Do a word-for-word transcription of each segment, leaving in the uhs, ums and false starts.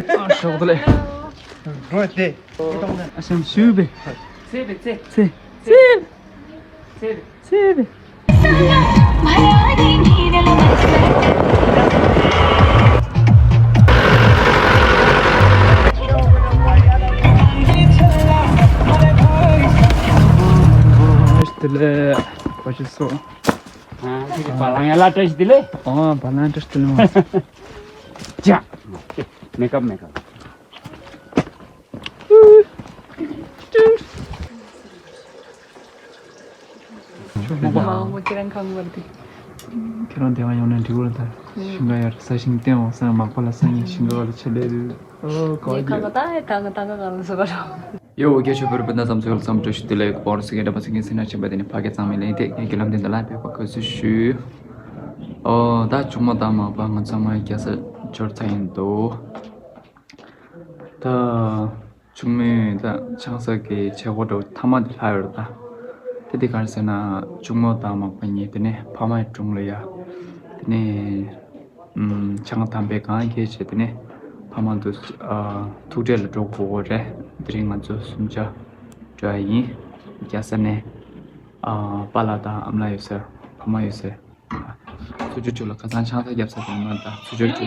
ཨ་ཞོག་དེ་ལས། འགྲོ་དེ། ཨ་ཞང་ཞུ་བེ། ཚེ་བེ་ཚེ། ཚེ། ཚེ། ཚེ་བེ། ཚེ་བེ། དེ་ལས་བ་ཅི་སོ། ཨ་དེ་གི་བ་ལང་ཡ་ལ་བཀྲ་ཤིས་བདེ་ལེགས། ཨ་བ་ལང་བཀྲ་ཤིས་བདེ་ལེགས་མ། ཅ། མེ་ཀབ་མེ་ཀབ། མ་འོངས་པ་ཁྱེད་རང་གང་བར་དུ། ཁྱེད་རང་དེ་བ་ཡོང་ནས་འགྲིག་གོ་ད། ཞིང་ཁ་ཡར་ས་ཞིང་བསྟན་འོང་ས་མག་པ་ལ་ས་ངན་ཞིང་ཁ་བ་ལ་ཆ་ལས་རེད། ཨོ་གོ་ངས་གང་ག་ད་ཧེ་ད་ག་ད་ག་ག་ལ་སོ་ག་རོ། ཡོ་ཨོ་ཁེ་ཆོས་བོད་རིགས་སྤུན་ཟླ་ཚང་མ་ཚོ་ལ་འཚམས་འདྲི་ཞུ། དེ་ལས་བོར་སི་གེ་འདྲ་པ་སི་གེ་སི་ན་ཆེན་པ་དེ་ནི་ཕ་གི་ཚང་མའི་ལན་དེ་ངས་རྒྱུ་ལམ་དེ་འདི་ལ་ཕེབས་པ་ག་ཚོད་ཞུ། ཨོ་ད་ཆུང་མོ་དང་མག་པ་ང་ཚང་མ་རྒྱ་ས་འབྱོར་ཚར་ཡིན་འདུག་ད་ཆུང་མོས་ད་ཆང་ས་གི་བྱེད་སྒོ་འདྲ་བོ་མཐའ་མ་དེ་ལྷག་ཡོད་རེད་ད། དེ་དེ་ག་རེ་ཟེར་ན་ཆུང་མོ་དང་མག་པ་གཉིས་དེ་ནས་ཕ་མའི་དྲུང་ལ་ཡ། དེ་ནས་ཨམ་ཆང་དམ་པའི་གང་ཁྱེར་བྱས་དེ་ནས་ཕ་མ་དུ་ཨ་ཐུག་འཕྲད་ལ་འགྲོ་དགོས་རེད། དེ་རིང་ང་ཚོ་གསུམ་ཆ་འགྲོ་ཡ་ཡིན། རྒྱ་ས་ནས་ཨ་པཱ་ལགས་དང་ཨ་མ་ལགས་ཡོད་ས་ཕ་མ་ཡོད་ས། ཚུར་ཕྱོགས་ལ་ཁ་སང་ཆང་ས་བརྒྱབ་ས་དེ་མ་ད་ཚུར་ཕྱོགས་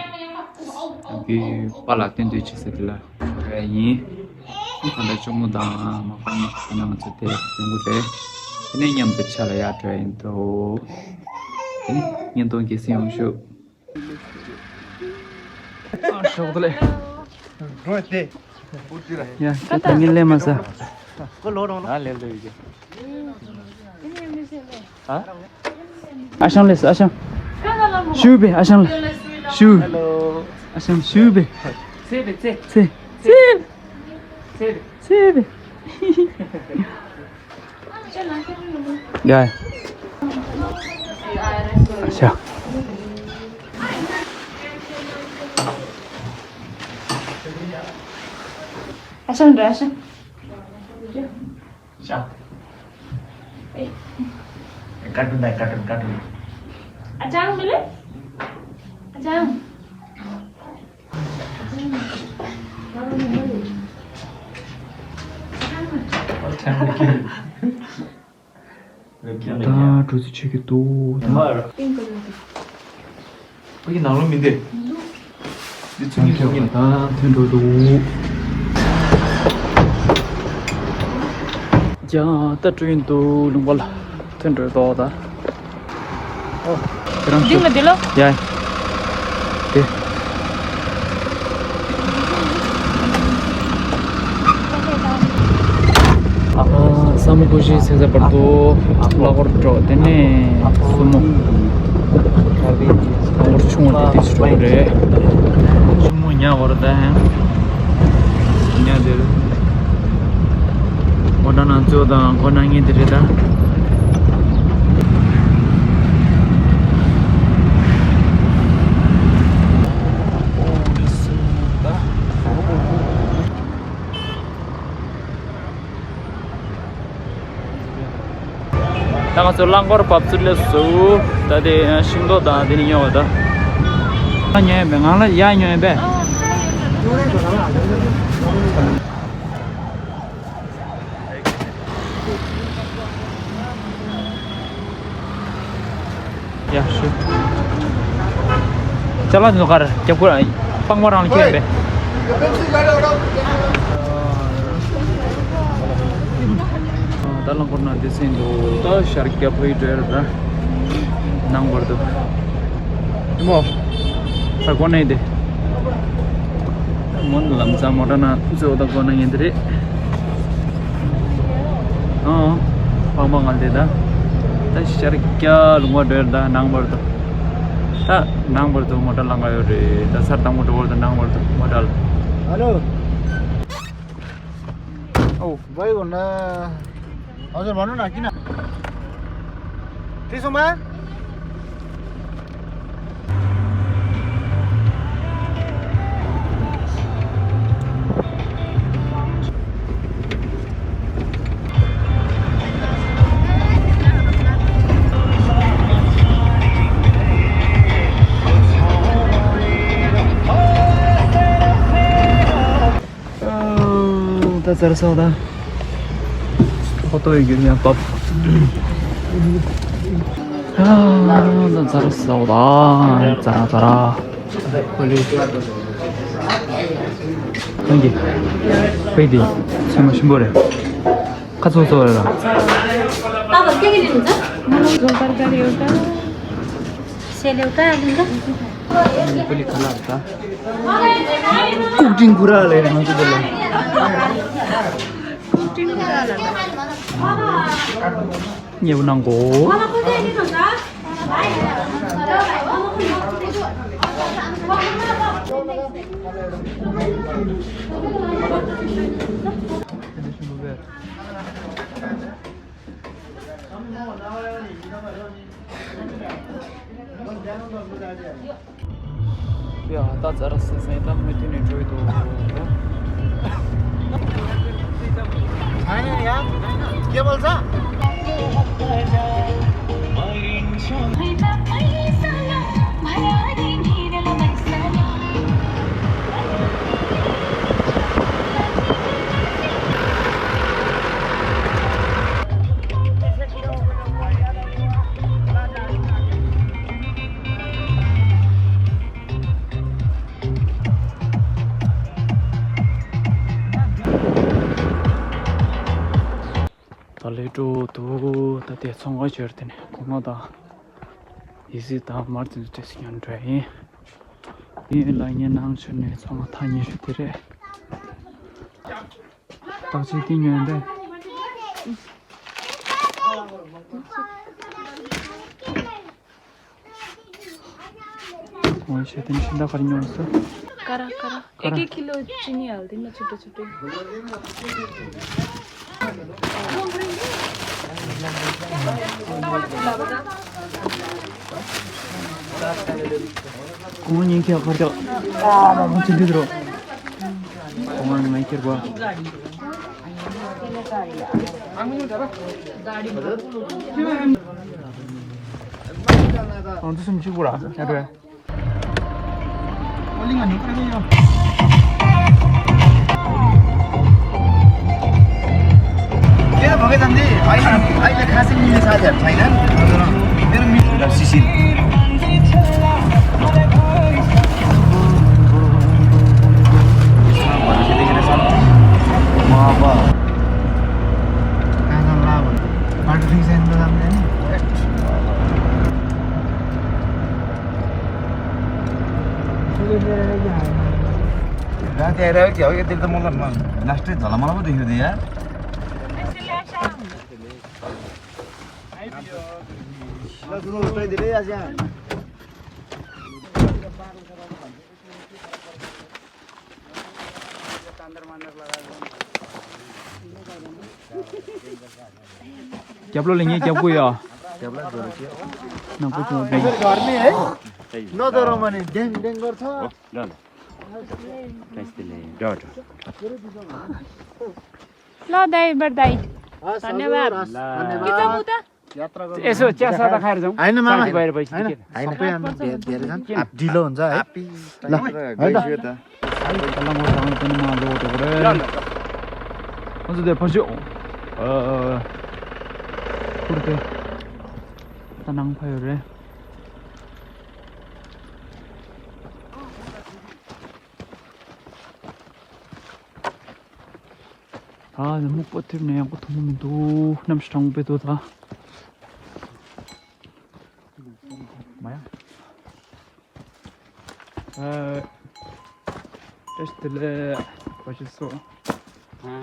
ཀྱི་པཱ་ལགས་སྟོན་སྟོན་བྱེད་ས་དེ་ལ་འགྲོ་ཡ་ཡིན། ད་ལྟ་གཅུང་མོ་དང་མག་པ་གཉིས་ཁོ་ན་ང་ཚོ་དེ་ཡོང་གི་རེད། དེ་ནས་མཉམ་དུ་ཆ་ལ་ཡར་འགྲོ་ཡ་ཡིན་འདུག་དེ་ནས་བརྙན་ཐུང་གི་སེམས་ཡོང་ཤོག་ཨ་ཞོག་དེ་ལས། འགྲོ་དེ། ཡ་ཁྱེད་ད་ངས་ལས་མ་ཟ། ཁོ་ལོ་རོང་ལ་ལས་ལོ་ཡོད། ཨ་ཞང་ལས་ཨ་ཞང་། ཞུ་བེ་ཨ་ཞང་ལ། ཞུ། ཨ་ཞང་ཞུ་བེ། ཚེ་བེ་ཚེ། ཚེ། ཚེ། ཚེ་བེ། ཡ། ཨ་ཞང་། ཨ་ཞང་འདྲ་ཨ་ཞང་། ཤ། ཨེ། ཀ་ཏུན་ད་ཀ་ཏུན་ཀ་ཏུན། ཨ་ཅང་མི་ལེ། ཨ་ཅང་། ད་གྲོ་ཚི་ཆེ་གི་འདུག་ད། ཁོ་གི་ནང་ལོགས་མི་འདུག་འདི་ཚུར་གཉིས་ཚུར་གཉིས། ད་ཐོན་འགྲོ་འདུག་ཡ་ད་འགྲོ་ཡིན་འདུག་ལུང་པ་ལ་ཐོན་འགྲོ་འདུག་ད། ཨོ། ཁྱེད་རང་འདི་ཚོ། ང་འདི་ལ། ཡ། དེ། ཨ་ཧོ། ས་མོ་ཀུ་ཤི་ཚེ་ས་བར་དུ་གླ་འཁོར་འགྲོ། དེ་ནས་སུ་མོ། གླ་འཁོར་ཆུང་བ་དེ་དེ་ཚོ་འགྲོ་གི་རེད། ཆུང་མོ་ཉག་བར་ད་ཧན། ཉག་དེར། མོ་ཊ་ནང་ཚོ་དང་སྒོ་ནང་ཉིད་དེ་རེད་ད། ད་ང་ཚོ་རླངས་འཁོར་བབས་ཚུལ་ལས་སུ། ད་དེ་ཤིང་ཏོག་དང་དེ་ནི་ཉོ་བ་ད། ཉོ་ཡ་མེད། ང་ལ་ཡ་ཉོ་ཡ་པས། ཡ་ཤུ། ཅ་ལག་འདི་ཚོ་ག་རེ་རྒྱབ་ཁུར་སྤང་པ་རང་ལ་ཁྱེར་པས། ད་རླངས་འཁོར་ནང་དེ་སེང་འདུག་ད་ཤར་རྒྱབ་ཕ་ཡི་འགྲོ་ཡ་ད་ནང་བར་དུ། ཨེ་མོ། ད་གོ་ནས་དེ། མོ་ལམ་སང་མོ་ཊ་ནང་ཚོ་ད་གོ་ན་ཡིན་དེ་རེད། ཨང་། ཕ་མ་ང་དེ་ད། ད་ཤར་རྒྱ་ལུང་བ་འགྲོ་ཡ་ད་ནང་བར་དུ། ད་ནང་བར་དུ་མོ་ཊ་ལང་ག་ཡོད་རེད། ད་སར་དང་མོ་ཊ་བར་དུ་ནང་བར་དུ་མོ་ཊ་ལ། ཨ་ལོ། ཨོ། བའི་འོ་ན། ཨ་ཟེར་མ་ནོ་ན་ཀི་ན། དེ་སོང་མ། ད་ཛ་ར་ཟ་བ་ད། ཧོ་ཏོ་ཡི་གེ་ཡང་བབ། ད་ཛ་ར་ཟ་བ་ད། ཛ་ར་ཛ་ར། ཧོ་ལི། ཁང་གི། པེ་དི། ཚོད་མ་ཞིམ་པོ་རེད། ཁ་ཚོ་ཚོ་རེད་ལ། ཟོ་པར་ག་རེ་ཡོད་ད། ཤེ་ལེའུ་ད་ལིང་ག་ཀུ་ལི་ཁ་ལག་ད། ཀུག་ཀྲིང་ཀུ་ར་ལེ་ང་ཚོ་དེ་ལ། ཀུག་ཀྲིང་ཀུ་ར་ལ་ད། ཉེ་བོ་ནང་གོ། ཡ་ད་ཙ་ར་སི་སེ་ད་མུ་མཐུད་ནས་འགྲོ་ཡི་འདུག་ད་ལས་འགྲོ་འདུག་ད་དེ་ཚོང་ཁང་ཞོར་དེ་ནས་གོང་མ་དང་ཡི་སི་དང་མར་ཙིན་ཏེ་སི་ཡང་འགྲོ་ཡིན། ཡིན་ལ་ངའི་ནང་ཆུ་ནས་ཚོང་ཁང་ཐག་ཉེ་ཤོས་དེ་རེད། བརྟག་དཔྱད་དེ་ཉོན་ཏེ། ཁོང་ཆེ་དེ་ནི་ཤིང་རྟ་ག་རེ་ཉོ་སོ། ཀ་ར་ཀ་ར། ཀ་ར། ཨེ་ཀེ་ཀི་ལོ་ཅི་ནི་ཡལ་དེ་ན་ཆུ་ཏོ་ཆུ་ཏོ། ཁོང་ཉིན་ཁྱེར་ཁར་ཅག་ཨ་མ་ཁོང་ཆེ་འདི་རོ། ཁོང་ཉིན་ཁྱེར་བ། ཨང་དུ་སུམ་ཅུ་གུ་ར་ཡ་རེད། ཨོ་ལི་ང་ནི་ཁ་རེ་ཡོད། ཡ་བ་གེ་དང་དེ་ཨ་ཡི་ཨ་ཡི་ལ་ཁ་སེ་མི་ལ་ས་ཡ་ཐའི་ལན་ཨ་ད་རང་མི་དེར་མི་ལ་སི་སི། རྒྱབ་ལོགས་ལ་ངས་རྒྱབ་དགོས་ཡ། རྒྱབ་ལ་འགྲོ་རྒྱུ། ནག་པོ་བྱུང་བ་དེ། ནོ་དོ་རོ་མ་ནི་ལྡེང་ལྡེང་སྐོར་ཐོག་འགྲོ་ལ། བཀྲ་ཤིས་བདེ་ལེགས། འགྲོ་འགྲོ། ལོ་ད་ཡི་བར་ད་ཡི། ཨ་ས་ནེ་བ། ལ། ཀི་ཙམ་མུ་ད། ཨེ་སོ་ཅ་ས་ད་ཁ་རི་ཙམ། ཨ་ཡིན་ན་མ་མ། ས་ཏི་བ་རི་བ་ཞིག་ཨ་ཡིན་ན། ཨ་ཡིན་ན། སོག་པོ་ཡང་དེ་དེ་རེད་ཟེར། ཨ་འདི་ལོ་འཛའ། ལ། ཨ་ད། ཨ་ཡིན་ད་ལ་མོ་དང་དེ་ནི་མ་ལོ་དོ་རེད། ང་ཚོ་དེ་ཕར་ཞོག་ཨ། ཁུར་དེ། ད་ནང་ཕ་ཡོད་རེད། ད་ནི་སྨུག་པ་ཐེབས་ནས་ཡག་པོ་མཐོང་གི་མི་འདུག་གནམ་གཤིས་གྲང་མོ་དཔེ་འདུག་ད། མ་ཡ། ཨ། བཀྲ་ཤིས་བདེ་ལེགས། བཀྲ་ཤིས་སོ། ཨ།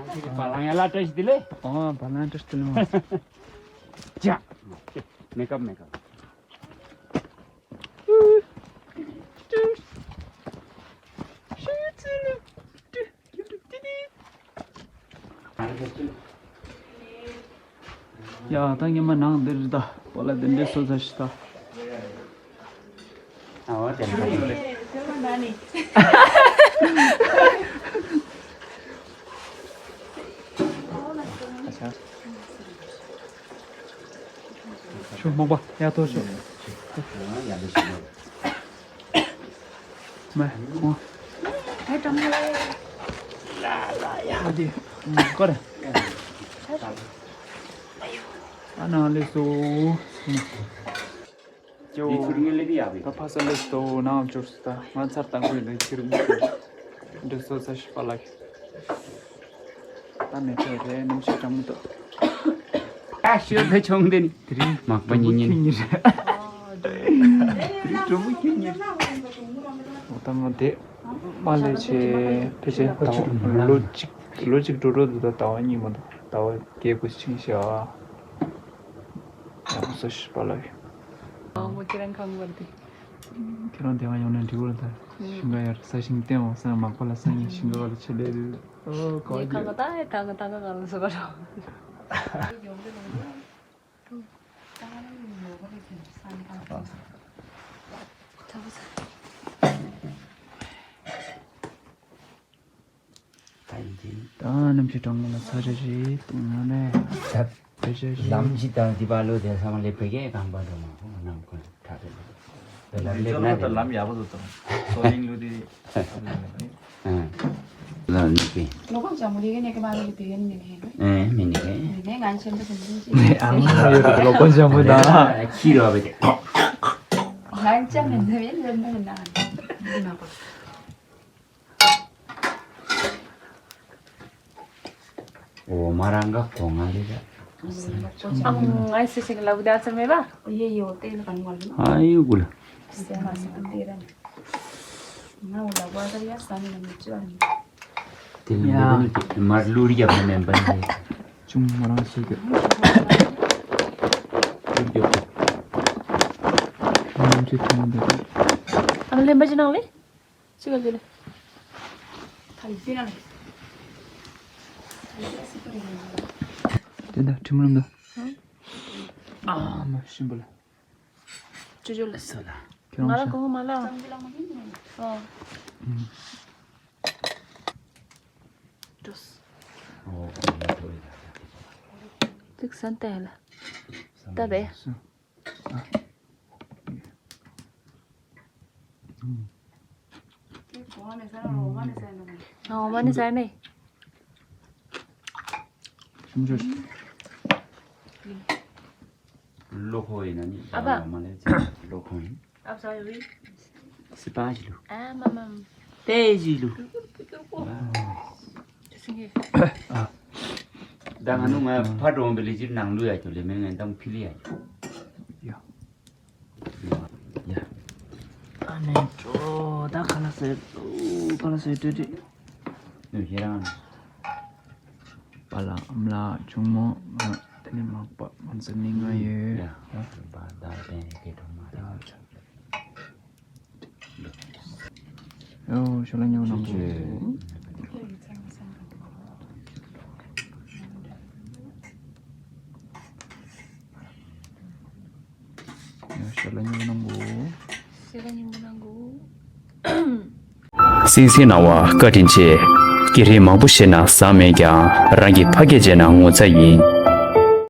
ཁྱེད་ཀྱི་བ་ལང་ཡ་ལ་བཀྲ་ཤིས་བདེ་ལེགས། ཨ། བ་ལང་བཀྲ་ཤིས་བདེ་ལེགས་མ། ཅ། མེ་ཀབ་མེ་ཀབ། ཡ་ད་ངས་མ་ནང་འདིར་ད་པོ་ལ་འདི་འདྲའི་སོ་ཚ་ཞིག་ད། ཨ་བ་དེ་འདྲ། ཆུ་མོག་པ་ཡ་ཐོ་ཆུ། མེ་ཁོང་། ཨ་དེ་ཀོ་ར། ཨ་ན་ལེ་སོ། ཀྱོ། དེ་ཁྱུར་ངན་ལེབ་ཡག་པས། ད་ཕ་ས་ལེ་སོ་ནང་འབྱོར་སོ། ད་ང་ཚར་དང་པོ་ཡིན་ད་ཁྱུར་ངན་ལེབ། འདི་སོ་ས་ཤི་པ་ལགས། ད་མེ་ཏོག་རེད། ནམ་ཞིག་གྲང་མོ་འདུག་ཨ་ཤོད་ད་ཆུང་དེ་ནི། དེ་རིང་མག་པ་ཉིན་ཉིན། དེ་རིང་གྲོགས་པོ་ཁྱེད་གཉིས་རེད། འོ་ད་ང་དེ་མ་ལས་བྱས་ཕལ་ཆེར་ཟླ་བ་ལོ་གཅིག་ལོ་གཅིག་འགྲོ་འགྲོ་འདུག་ད་ཟླ་བ་གཉིས་མ་གཏོགས་ཟླ་བ་བརྒྱད་དགུ་ཕྱིན་ཤག་ཡག་པོ་ས་ཤི་པ་ལགས། ཨ་མོ་ཁྱེད་རང་གང་བར་དེ། ཁྱེད་རང་དེ་ག་ཡོང་ན་འགྲིག་གོ་ད། ཞིང་ཁ་ཡར་ས་ཞིང་བསྟན་འོང་ས། མག་པ་ལ་སང་ཉིན་ཞིང་ཁ་བ་ལ་ཆེད་ལས་རེད། ཨོ་གོ་ངས་ཁ་ག་ད་ད་ག་ད་ག་ག་ལ་སོ་ག་རོ། ད་ནམ་ཞིག་གྲང་མོ་ལ་ཚ་ཆ་ཞིག་འདུག་ན་ནས། ད་བེ་ཆ་ཞིག་ལམ་ཞིག་དང་དེ་པ་ལོ་དེ་ཚང་མ་ལས་བེ་གས་གང་པ་འགྲོ་མ་ཁོང་ནང་ཁོ་ཁྲ་རེད། དེ་ལ་སླེབས་ན་ད་རེད། ལམ་ཡག་པོ་འདུག་དང་སོ་ལིང་ལུ་དེ། ཨ། ལ་ནི་གི། ལོ་ཀོན་ཅང་མོ་ལི་གི་ནེ་གི་མ་ལི་གི་བེ་གན་མི་ནེ་ཧེ། ཨེ་མི་ནེ་གི། མི་ནེ་ང་ཆེན་པོ་དེ་འཛིན་ཅི། ཨ་མ་ཡོད་ལོ་ཀོན་ཅང་མོ་ད། ཁྱི་རོ་བེ་དེ། ང་ཅང་མི་འཛིན་ཡིན་ལེན་མི་ན། འོ་མ་རང་ག་གོ་ང་ལི་ད། ཨང་ང་སི་ཞིག་ལབ་ད་ཚར་མེད་པ། ཡེ་ཡེ་འོ་དེ་ལ་གང་བ་ལི། ཨ་ཡུ་གུ་ལ། སེ་མ་སེ་དེ་ར། ང་འོ་ལ་བ་ད་ཡ་ས་ནི་ལ་མི་ཅུ་ཨ་ནི། དེ་ལ་ཡ་མི་ཀུན་གྱི་མར་ལུར་རྒྱབ་ན་མེན་པ་ནི། ཅུང་མ་རང་ཞིག་གི། ལུར་རྒྱབ། ང་ཅི་ཐོང་འདི། ཨ་ལེན་པ་ཅི་ནང་ལེ། ཅི་ག་ལེ་ལེ། ཐ་ཡི་ན་ལེ། དེ་ད་ཁྲིམས་རུམ་ད། ཨ་མ་ཤིམ་པོ་ལ། ཅོ་ཅོ་ལ། སོ་ལ། ཁྱེད་ང་རང་རང་ཤ། གོང་མ་ལ། ཨོ། ཨུམ། ཏུས། ཨོ། ཏིག་སན་ཏེ་ལ། ཏ་བེ། སོ། ཨ། ཨུམ། ཨོ་མ་ནི་ས་ནི། ཤུམ་ཅོ་ཤི། ལོ་ཁོ་ཡིན་ན་ནི་ཨ་ཕ། ཡོང་མ་ལས་ཚེ་ལོ་ཁོ་ཡིན། ཨ་ཕ་ས་ཡོད་རེད། སི་པ་ཞི་ལུ། ཨ་མ་མ། པེ་ཞི་ལུ། ཀུ་ཀུ་ཀུ་ཀུ། ཨ། ད་ང་ནུ་ང་ཕ་གྲོང་པའི་ལི་ཅིར་ནང་ལུ་ཡ་ཁྱོད་ལེ་མེ་ང་དང་ཕི་ལི་ཡ་ཁྱོད། ཡ། ཡ། ཨ་ནེ་ཅོ་ད་ཁ་ལ་སེ་ཁ་ལ་སེ་ཏྲེ་ཏྲེ། ནུ་ཁྱེད་རང་། པ་ལགས་ཨམ་ལགས་ཆུང་མོ་ང་དེ་ནས་མག་པ་ང་ཚོ་ནི་ང་ཡོད། ཡ། ཡ། པ་ད་དེ་ནས་སྐད་གྲོགས་མ་ད་ཆ། ཨོ་ཤོ་ལ་ཉོ་ནང་གོ། ཤ་ལ་ཉུང་གནང་གོ། ཤ་ལ་ཉུང་གནང་གོ། གསན་གཟིགས་གནང་བ་བཀའ་དྲིན་ཆེ། སྐད་རིགས་མང་པོ་ཤེས་ན་བཟང་མེད་ཀྱང་རང་གི་ཕ་སྐད་བརྗེད་ན་ངོ་ཚ་ཡིན།